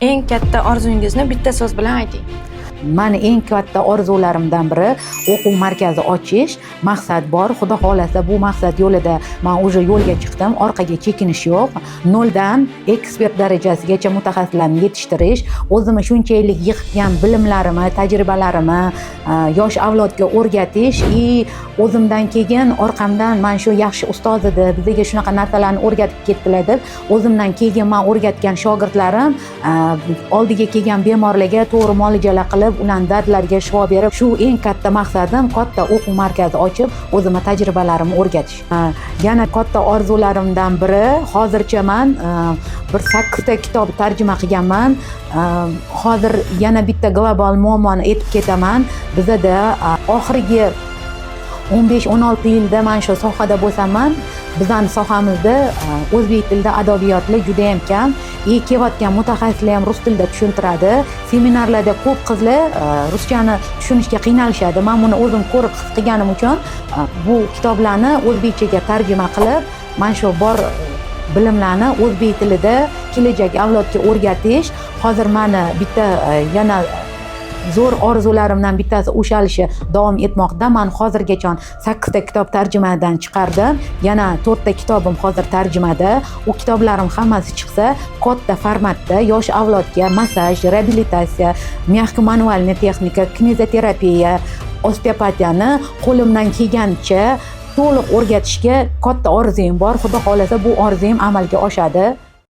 Eng katta orzungizni bitta so'z bilan ayting. Mani eng katta orzularimdan biri o'quv markazi ochish. Maqsad bor, xudo xohlasa, bu maqsad yo'lida man уже yo'lga chiqdim, orqaga chekinish yo'q. Noldan ekspert darajasigacha mutaxassislarni yetishtirish, o'zimni shuncha yillik yig'gan bilimlarimni, tajribalarimni yosh avlodga o'rgatish и o'zimdan keyin, orqamdan "Mana shu yaxshi ustoz edi, bizga shunaqa narsalarni o'rgatib ketdilar" deb, o'zimdan keyin man o'rgatgan shogirdlarim oldiga kelgan bemorlarga to'g'ri muolajalar qilib, ularni dardlariga shifo berib, shu eng katta maqsadim: katta o'quv markazi ochib, o'zimni tajribalarimni o'rgatish. Yana katta orzularimdan biri, hozircha man bir sakkizta kitob tarjima qilganman. Hozir yana bitta global muammoni aytib ketaman. Bizada oxirgi 15-16 yilda man shu sohada bo'lsam ham, bizani sohamizda o'zbek tilida adabiyotlar judayam kam и kelayotgan mutaxassislar ham rus tilida tushuntiradi. Seminarlarda ko'p qizlar ruschani tushunishga qiynalishadi. Man buni o'zim ko'rib, his qilganim uchun bu kitoblarni o'zbekchaga tarjima qilib, mana shu bor bilimlarni o'zbek tilida kelajak avlodga o'rgatish. Hozir mani bitta yana zo'r orzularimdan bittasi ushalishni davom etmoqda. Man hozirgacha sakkizta kitob tarjimadan chiqardim, yana to'rtta kitobim hozir tarjimada. U kitoblarim hammasi chiqsa, katta formatda yosh avlodga massaj, reabilitatsiya, мягкий мануальный texnika, kinezoterapiya, osteopatiyani qo'limdan kelgancha to'liq o'rgatishga katta orzuyim bor. Xudo xohlasa, bu orzuyim amalga oshadi.